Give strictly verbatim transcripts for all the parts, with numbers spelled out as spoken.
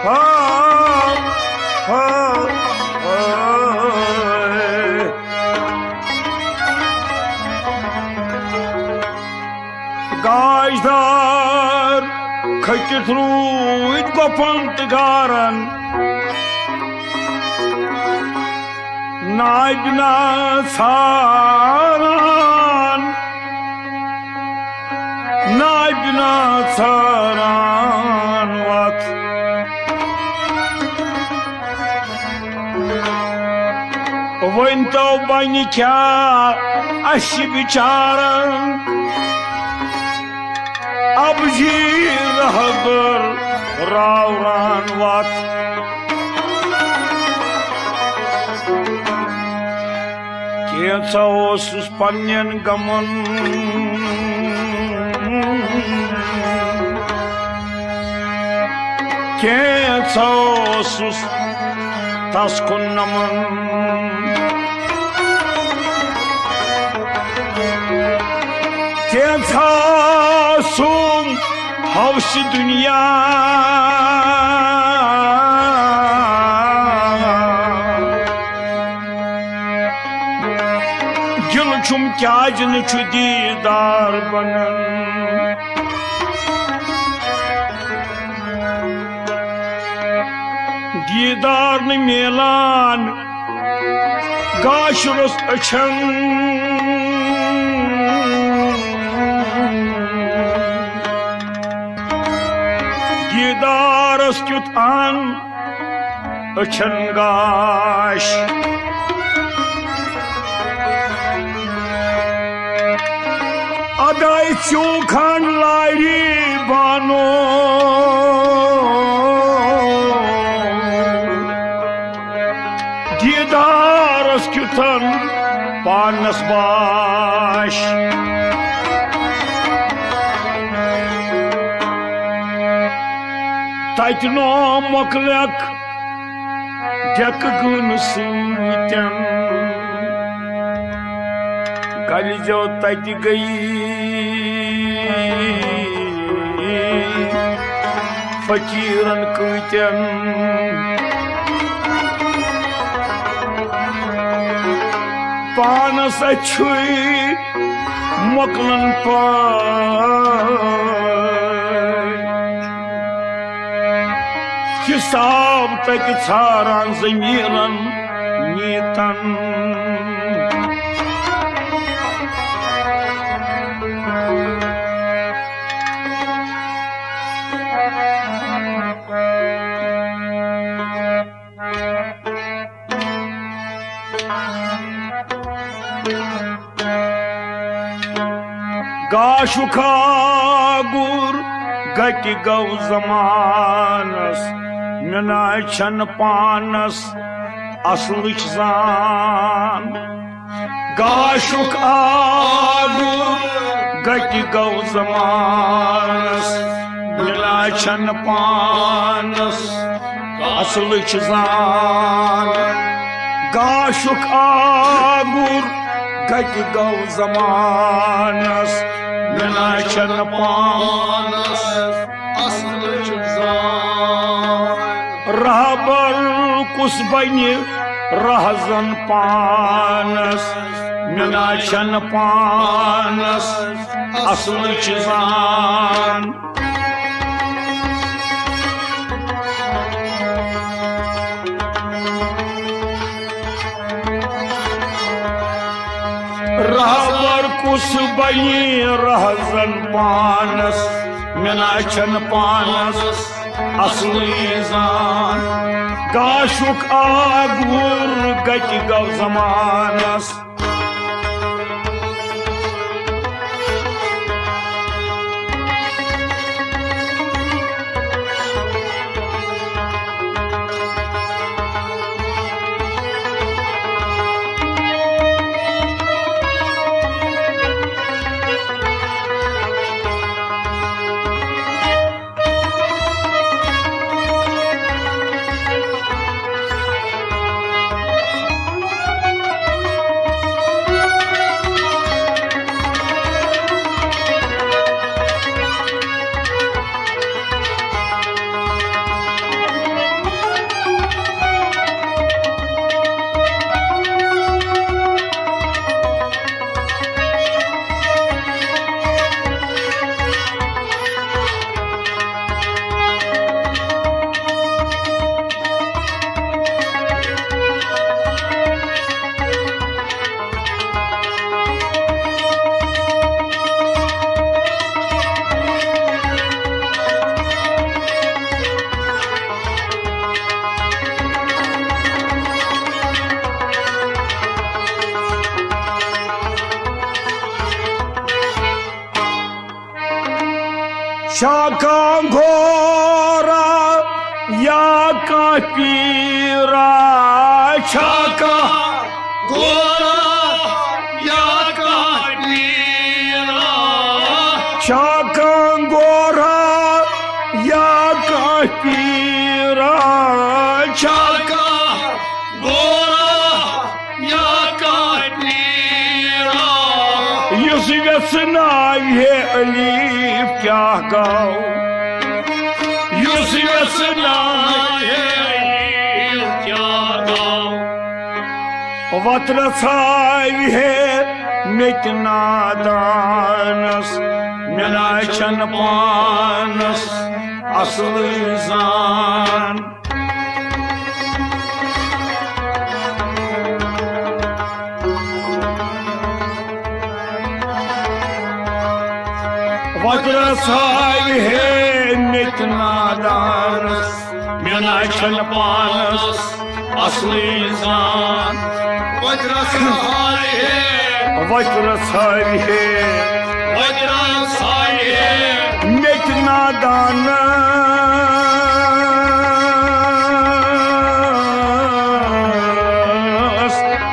ہا، ہا، ہا۔ گاش دار کھٔٹِتھ روٗدۍ گۄپھن تہٕ گارن۔ نابینا ژھاران، نابینا ژھاران وتھ۔ ؤنۍ تو بنہِ کیٛاہ اسہِ بِچارن؟ ابجی رہبر راوران وتھ۔ کینٛژھا اوسُس پننٮ۪ن غمن، کینٛژھا اوسُس تس کُن نمن۔ کینٛژھا سوم ہوس دنیا، دل چھُم کیٛازِ نہٕ چھُ دیٖدار بنان۔ دیٖدار نہٕ میلان گاش روٚس أچھن۔ دیٖدارس کیُتھ ان أچھن گاش۔ اداے چوٗ کھنڈ لاری بانو۔ دیٖدارس کیُتھن پانس باش۔ تتہِ نوم مۄکلیکھ ڈیکہٕ گٔنہٕ سۭتٮ۪ن۔ گلہِ زیو تتہِ گٔیی فقیٖرن کۭتٮ۪ن۔ پانس اَتھِ چھُے مۄکلن پٲٹھۍ۔ حساب تتہِ ژھاران ضمیرن نیتن۔ گاشُک آگُر گَتہِ گوٚو زمانس، مےٚ نہ چھَنہٕ پانس اصلٕچ زان۔ گاشُک آگُر گَتہِ گوٚو زمانس، مےٚ نہ چھَنہٕ پانس اصلٕچ زان۔ گاشُک آگُر گَتہِ گوٚو زمانس، مےٚ نہ چھَنہٕ پانس اصلٕچ زان۔ رہبر کُس بنہِ رہزن پانس، مےٚ نہ چھَنہٕ پانس اصلٕچ زان۔ رہبر کُس بنہِ رہزن پانس، مےٚ نہ چھَنہٕ پانس اصلٕے زان۔ گاشُک آگُر گَتہِ گوٚو زمانس۔ چھا کانٛہہ گورا یا کانٛہہ پیٖرا؟ چھا کانٛہہ گورا یا کانٛہہ پیٖرا؟ چھا کانٛہہ گورا یا کانٛہہ پیٖرا؟ چھا کانٛہہ گورا یا کانٛہہ پیٖرا؟ یُس یژھناوِ ہے الیٖف کیٛاہ گوٚو؟ یُس یژھناوِ ہے الیٖف کیٛاہ گوٚو؟ وترس ہاوِ ہے مےٚ تہِ نادانس، مےٚ نہ چھَنہٕ پانس اصلٕے زان۔ وترس ہاوِ ہے مےٚ تہِ نادانس، مےٚ نہ چھَنہٕ پانس اصلٕے زان۔ وترس ہاوِ ہے، وترس ہاوِ ہے، وترس ہاوِ ہے مےٚ تہِ نادانس۔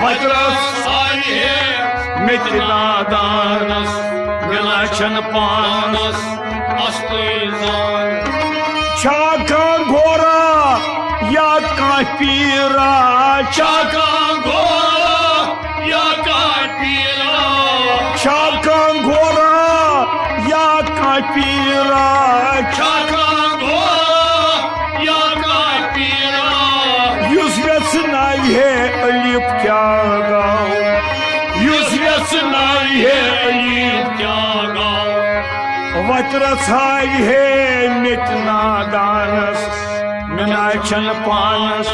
وترس ہاوِ ہے مےٚ تہِ نادانس، مےٚ نہ چھَنہٕ پانس اصلٕے زان۔ چھا کانٛہہ گورا یا کانٛہہ پیٖرا؟ چھا کانٛہہ گورا یا کانٛہہ پیٖرا؟ چھا کانٛہہ گورا یا کانٛہہ پیٖرا؟ چھا کانٛہہ گورا یا کانٛہہ پیٖرا؟ یُس یژھناوِ ہے الیٖف کیٛاہ گوٚو؟ یُس یژھناوِ ہے الیٖف کیٛاہ گوٚو؟ وترس ہاوِ ہے مےٚ تہِ نادانس، مےٚ نہ چھَنہٕ پانس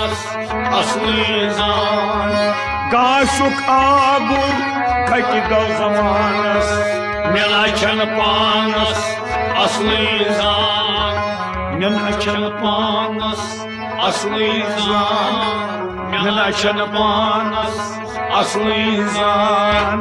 اصلٕے زان۔ گاشُک آبُر کتہِ گوٚو زمانس، مےٚ نہ چھَنہٕ پانس اصلٕے زان۔ مےٚ نہ چھَنہٕ پانس اصلٕے زان، مےٚ نہ چھَنہٕ پانس اصلٕے زان۔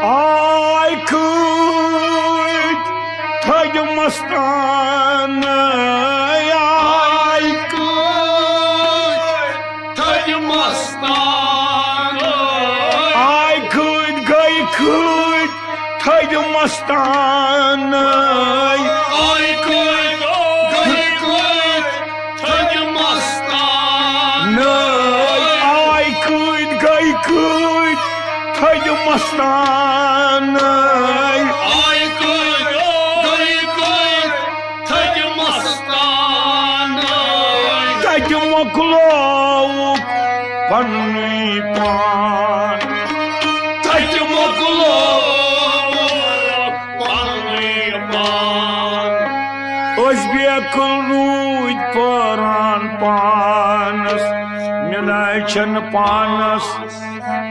آے کۭتۍ تھٔدۍ مستان، آے کۭتۍ تھٔدۍ مستان، آے کۭتۍ گٔے کۭتۍ تھٔدۍ مستان، آے کۭتۍ گٔے کۭتۍ تھٔدۍ مستان۔ نٲے آے کۭتۍ گٔے کۭتۍ تھٔدۍ مستان۔ آے کۭتۍ گٔے کۭتۍ تھٔدۍ مستان۔ تتہِ مۄکلووُکھ پننُے پان۔ تتہِ مۄکلووُکھ پننُے پان۔ أسۍ بیقل روٗدۍ پٲران پانس، مےٚ نَے چھَنہٕ پانس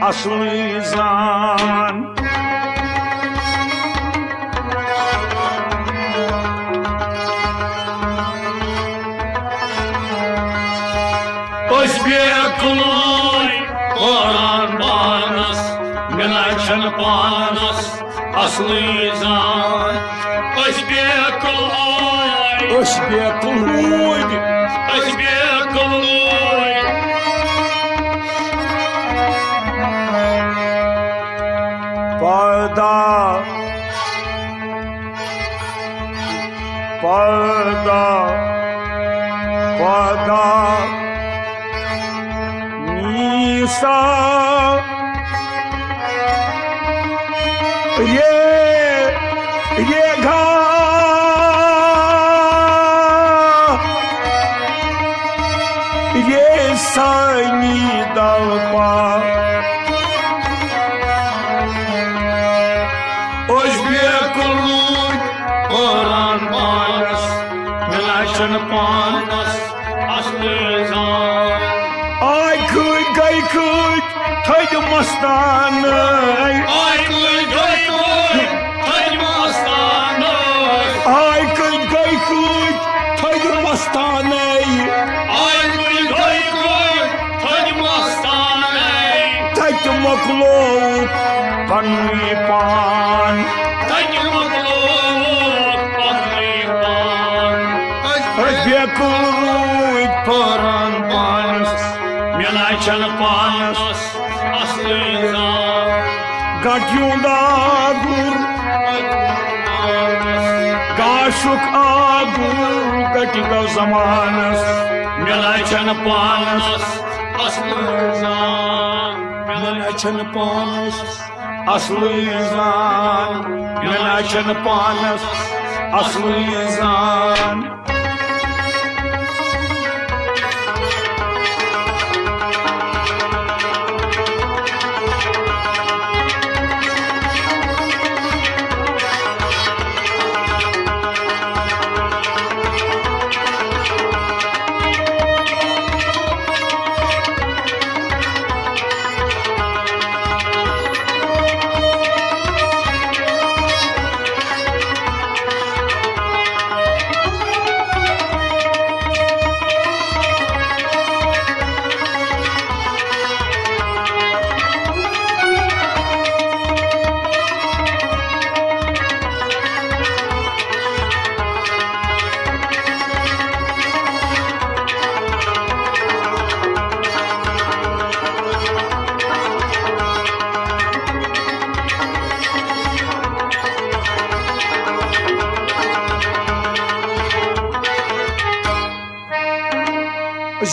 اصلٕے زان۔ أسۍ بیقل روٗدۍ پٲران پانس، مےٚ نَے چھَنہٕ پانس اصلٕے زان۔ أسۍ بیقل ٲے۔ أسۍ بیقل روٗدۍ۔ أسۍ بیقل روٗدۍ۔ دا پدا پدا نیسا رے رے گا رے سانی دلپا۔ أسۍ بیکل روٗدۍ پٲران پانس، مِلان چھنہٕ پانس اصلٕے زان۔ آے کۭتۍ گٔے کۭتۍ تھٔدۍ مستانٕے۔ آے کۭتۍ گٔے کۭتۍ تھٔدۍ مستانٕے۔ آے کۭتۍ گٔے کۭتۍ تھٔدۍ مستانٕے۔ آے کۭتۍ گٔے کۭتۍ تھٔدۍ مستانٕے۔ تتہِ مۄکلووُکھ پننُے پان۔ تتہِ مۄکلووُکھ پننُے پان۔ أسۍ بیکل روٗدۍ پٲران پانس، مِلان چھنہٕ پانس اصلٕے زان۔ گٹیُنٛد آگُر، گاشُک آگُر، گٹہِ گوٚو زمانس، مِلان چھنہٕ پانس اصلٕے زان۔ مِلان چھنہٕ پانس اصلٕے زان، مِلان چھنہٕ پانس اصلٕے زان۔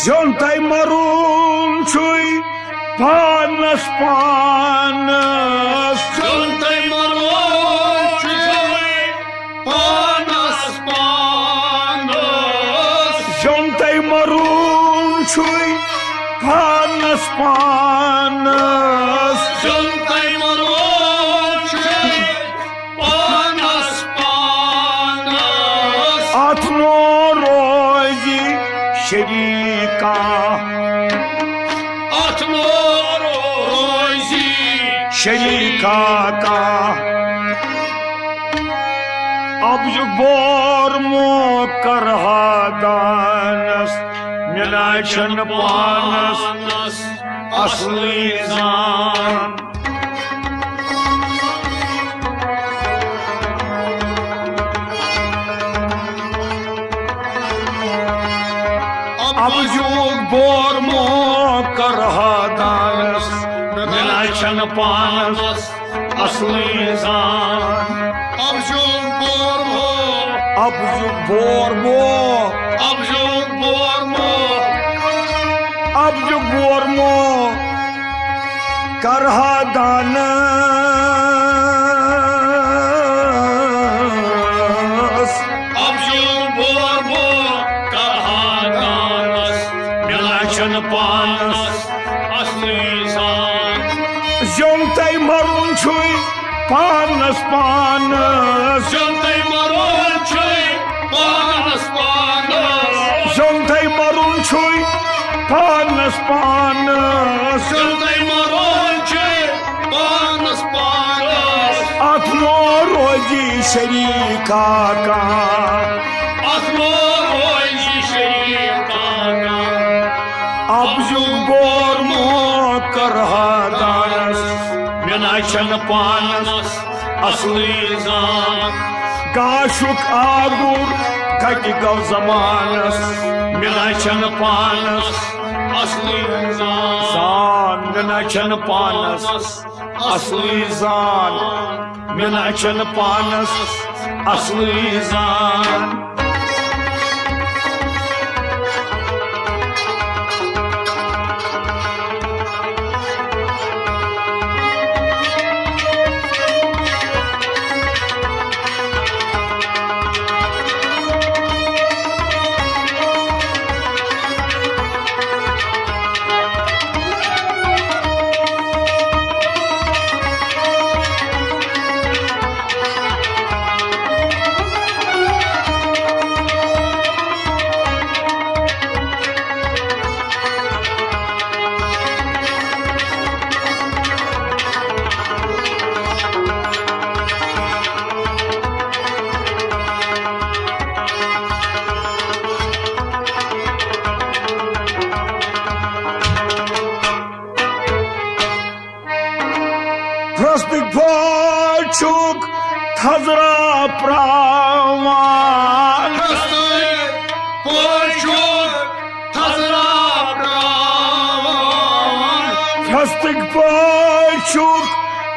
زیُن تۄہہِ مَرُن چھُے پانَس پانَس۔ زیُن تۄہہِ مَرُن چھُے پانَس پانَس۔ زیُن تۄہہِ مَرُن چھُے پانَس پانَس۔ زیُن تۄہہِ مَرُن چھُے پانَس پانَس۔ اَتھ نو روزِ شریٖکا۔ اَتھ نو روزِ شریٖکا کا۔ اَپزُک بور مو کَرٕہا دانَس، مےٚ نہ چھَنہٕ پانَس اَصلٕے زان۔ اَپزُک بور مو کَرٕہا دانَس، مےٚ نہ چھَنہٕ پانَس اَصلٕے زان۔ اَپزُک بور مو۔ اَپزُک بور مو۔ اَپزُک بور مو۔ اَپزُک بور مو۔ کَرٕہا دانَس۔ اَپزُک بور مو۔ کَرٕہا دانَس۔ مےٚ نہ چھَنہٕ پانَس اَصلٕے زان۔ زیُن تۄہہِ مَرُن چھُے پانَس پانَس۔ زیُن تۄہہِ مَرُن چھُے پانَس پانَس۔ زیُن تۄہہِ مَرُن چھُے پانَس پانَس۔ زیُن تۄہہِ مَرُن چھُے پانَس پانَس۔ اَتھ مو روزِ شریٖکا کانٛہہ۔ اَتھ مو روزِ شریٖکا کانٛہہ۔ اَپزُک بور مو کَرٕہا دانَس، مےٚ نہ چھَنہٕ پانَس اَصلٕے زان۔ گاشُک آگُر گَٹہِ گوٚو زمانَس، مےٚ نہ چھَنہٕ پانَس اصلی زان۔ زان، مےٚ نہ چھَنہٕ پانَس اصلی زان۔ مےٚ نہ چھَنہٕ پانَس اصلی زان۔ پھرستٕکۍ پٲٹھۍ چھُکھ تھزرا پراوان۔ پھرستٕکۍ پٲٹھۍ چھُکھ تھزرا پراوان۔ پھرستٕکۍ پٲٹھۍ چھُکھ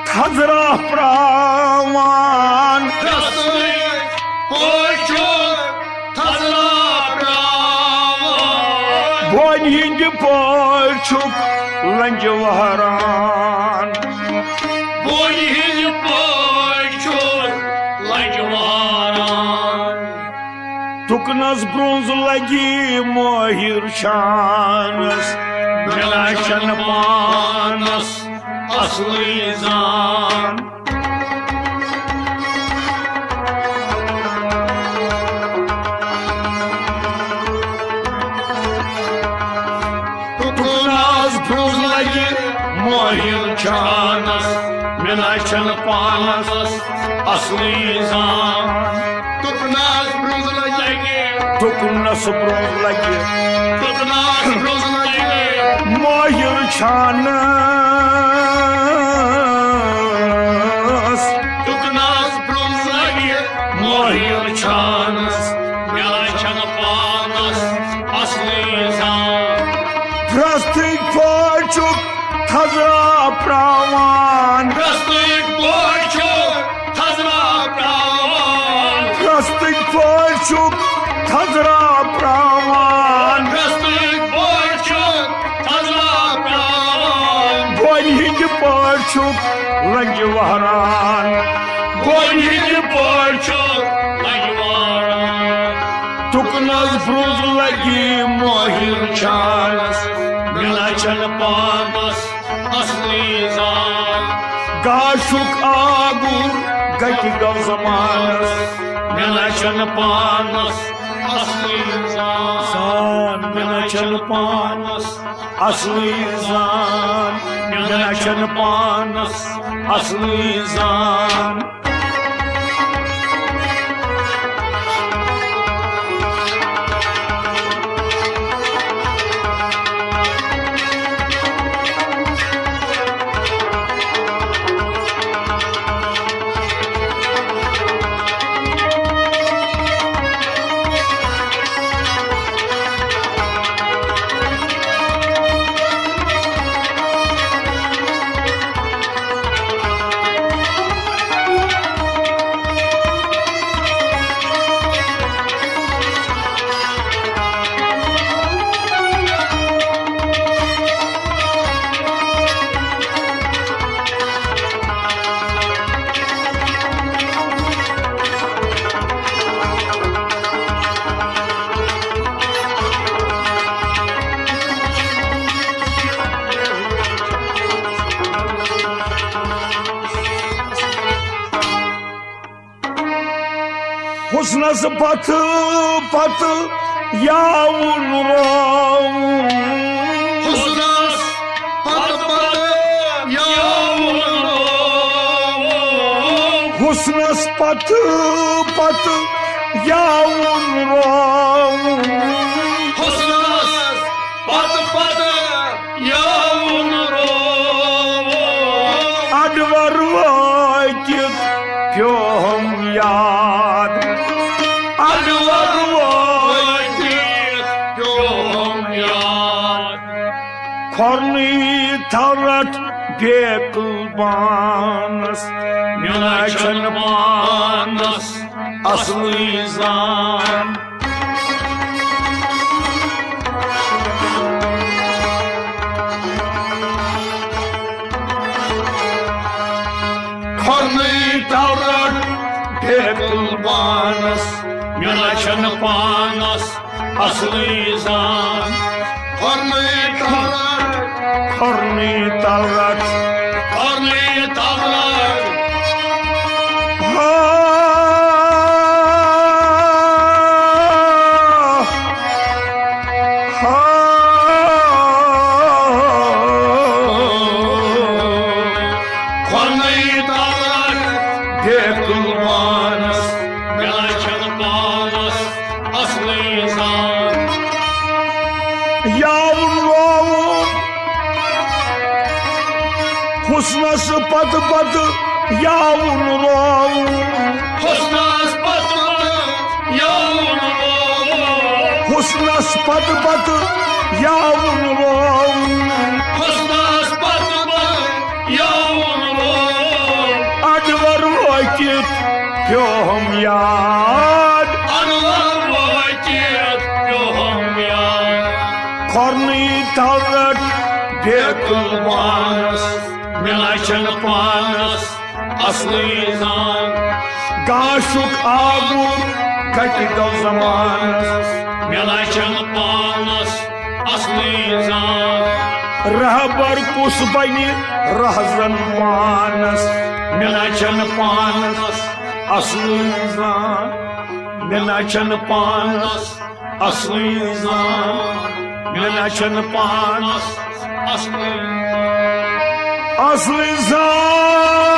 تھزرا پراوان۔ پھرستٕکۍ پٲٹھۍ چھُکھ تھزرا پراوان۔ بونہِ ہٕنٛدِ پٲٹھۍ چھُکھ لنجہِ وہران۔ بونہِ ہٕنٛدِ پٲٹھۍ چھُکھ لنجہِ وہران۔ تُکنس برونٛز لگی مٲہِر چھانس، مےٚ نہ چھنہٕ پانس اصلٕے زان۔ تُکنس برونٛز لگہِ مٲہِر چھانس، مےٚ نہ چھنہٕ پانس اصلٕے زان۔ تُکنس برونٛز لگہِ۔ تُکنس برونٛز لگہِ۔ تُکنس برونٛز لگہِ۔ مٲہِر چھانس۔ تُکنس برونٛز لگہِ۔ مٲہِر چھانس۔ مےٚ چھنہٕ پانس اصلٕے زان۔ پرستٕکۍ پٲٹھۍ چھُکھ تھزرا پراوان۔ پرستٕکۍ پٲٹھۍ چھُکھ تھزرا پراوان۔ پرستٕکۍ پٲٹھۍ چھُکھ تھزرا پراوان۔ پرستٕکۍ پٲٹھۍ چھُکھ تھزرا پراوان۔ بونہِ ہٕنٛدِ پٲٹھۍ چھُکھ لنجہِ وہران۔ بونہِ ہٕنٛدِ پٲٹھۍ چھُکھ لنجہِ وہران۔ تُکنس برونٛز لگہِ مٲہِر چھانس، مےٚ نہ چھنہٕ پانس اصلٕے زان۔ گاشُک آگُر گتہِ گوٚو زمانس، مےٚ نہ چھنہٕ پانس اصلٕے زان۔ زان، مےٚ نہ چھنہٕ پانس اصلٕے زان۔ مےٚ نہ چھنہٕ پانس اصلٕے زان۔ حسنس پتہٕ پتہٕ یاوُن رووُن۔ حسنس پتہٕ پتہٕ یاوُن رووُن۔ حسنس پتہٕ پتہٕ یاوُن رووُن۔ حسنس پتہٕ پتہٕ یاوُن رووُن۔ اڈور وٲتِتھ پیوم یاد۔ اڈور وٲتِتھ پیوم یاد۔ کھۄرنٕے تھل رٹھ بیکل پانس، مےٚ نہ چھنہٕ پانس اصلٕے زان۔ کھۄرنٕے تھل رٹھ بیکل پانس، مےٚ نہ چھنہٕ پانس اصلٕے زان۔ کھۄرنٕے تھل رٹھ، کھۄرنٕے تھل رٹھ، کھۄرنٕے تھل رٹھ۔ ہا، ہا۔ کھۄرنٕے تھل رٹھ بیکل پانس، مےٚ نہ چھنہٕ پانس اصلٕے زان۔ یاوُن رووُن حسنس پتہٕ پتہٕ، یاوُن رووُن حسنس پتہٕ پتہٕ، یاوُن رووُن حسنس پتہٕ پتہٕ، یاوُن رووُن حسنس پتہٕ پتہٕ، یاوُن رووُن۔ انور وٲتِتھ پیوم یاد، انور وٲتِتھ پیوم یاد۔ کھۄرنٕے تھل رٹھ بیکل پانس، مےٚ نہ چھنہٕ پانس اصلٕے زان۔ گاشُک آگُر گٹہِ گو زمانس، مےٚ نہ چھنہٕ پانس اصلٕے زان۔ رہبر کُس بنہِ رہزن پانس، مےٚ نہ چھنہٕ پانس اصلٕے زان۔ مےٚ نہ چھنہٕ پانس اصلٕے زان۔ مےٚ نہ چھنہٕ پانس اصلٕے، اصلٕے زان۔